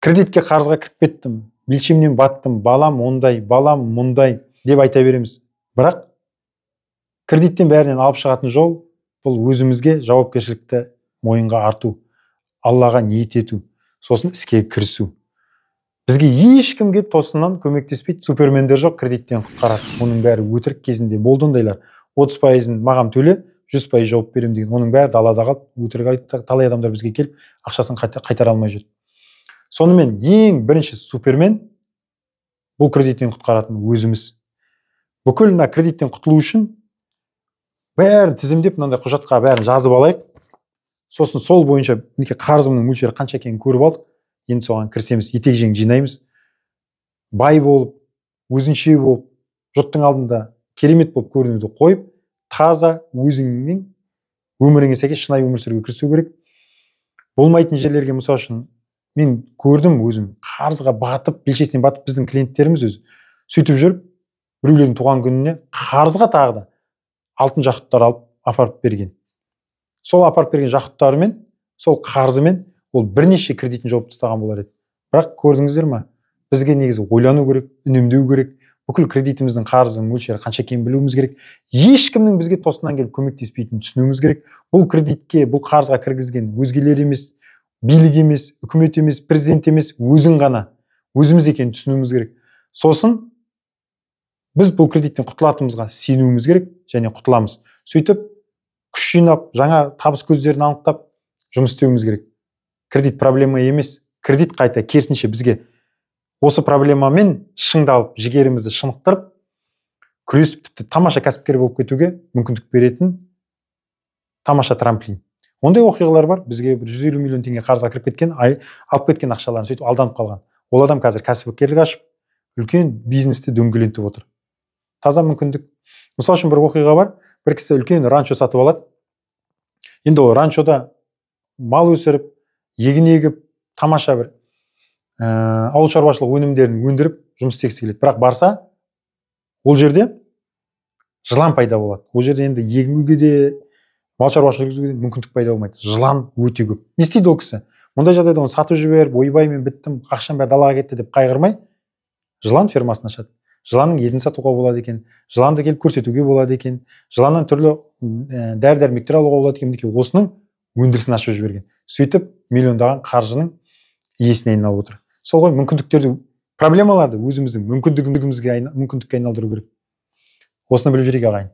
Кредитке, қарызға кіріп кеттім, белшемнен баттым, балам ондай, балам мұндай деп айта береміз. Бірақ кредиттен бәрінен алып шығатын жол бұл өзімізге жауапкершілікті мойынға арту, Аллаға ниет ету, сосын іске кірісу. Бізге ешкім келіп тосыннан көмектеспейді, супермендер жоқ кредиттен құтқарады. Оның бәрі өтірік, кезінде болды ондайлар. 30%-ын маған төле, 100% жауап беремін деген. Оның бәрі далада қалды, өтірік айтты. Талай адамдар бізге келіп ақшасын қайтара алмай жүр. Сонымен ең бірінші супермен бұл кредиттен құтқаратын өзіміз. Бүкіл мына кредиттен құтылу үшін бәрін тізімдеп, мынандай құжатқа бәрін жазып алайық. Сосын сол бойынша мінекей қарызымның мөлшері қанша екенін көріп алдық. Енді соған кірісеміз, етек жең жинаймыз. Бай болып, өзінше болып, жұрттың алдында керемет болып көрінуді қойып, таза өзіңнің өміріңе сәйкес шынайы өмір сүруге кірісу керек. Болмайтын жерлерге, мысал үшін, мен көрдім өзім, қарызға батып, белшесінен батып біздің клиенттеріміз өзі сөйтіп жүріп, біреулердің туған күніне қарызға тағы да алтын жақұттар алып апарып берген. Сол апарып берген жақұттарымен, сол қарызымен ол бірнеше кредитін жауып тастаған болар еді. Бірақ көрдіңіздер ма, бізге негізі ойлану керек, үнемдеу керек, бүкіл кредитіміздің қарызының мөлшері қанша екенін білуіміз керек. Ешкімнің бізге тосыннан келіп көмектеспейтінін түсінуіміз керек. Бұл кредитке, бұл қарызға кіргізген өзгелер емес, билік емес, үкімет емес, президент емес, өзің ғана, өзіміз екенін түсінуіміз керек. Сосын біз бұл кредиттен құтылатынымызға сенуіміз керек және құтыламыз. Сөйтіп күш жинап, жаңа табыс көздерін анықтап жұмыс істеуіміз керек. Кредит проблема емес, кредит қайта керісінше бізге осы проблемамен шыңдалып, жігерімізді шынықтырып, күресіп, тіпті тамаша кәсіпкер болып кетуге мүмкіндік беретін тамаша трамплин. Ондай оқиғалар бар, бізге бір 150 миллион теңге қарызға кіріп кеткен, алып кеткен ақшаларын сөйтіп алданып қалған. Ол адам қазір кәсіпкерлік ашып, үлкен бизнесті дөңгелентіп отыр. Таза мүмкіндік. Мысал үшін бір оқиға бар, бір кісі үлкен ранчо сатып алады. Енді ол ранчода мал өсіріп, егін егіп, тамаша бір ауыл шаруашылық өнімдерін өндіріп жұмыс істегісі келеді. Бірақ барса, ол жерде жылан пайда болады. Ол жерде енді егуге де, мал шаруашылық жүргізуге де мүмкіндік пайда болмайды. Жылан өте көп. Не істейді ол кісі? Мұндай жағдайда оны сатып жіберіп, ойбай мен біттім, ақшам бәрі далаға кетті деп қайғырмай, жылан фермасын ашады. Жыланның етін сатуға болады екен, жыланды келіп көрсетуге болады екен, жыланнан түрлі дәрі-дәрмектер алуға болады екен. Мінекей осының өндірісін ашып жіберген. Сөйтіп миллиондаған қаржының иесіне айналып отыр. Сол ғой, мүмкіндіктерді, проблемаларды өзіміздің мүмкіндігімізге мүмкіндікке айналдыру керек. Осыны біліп жүрейік, ағайын.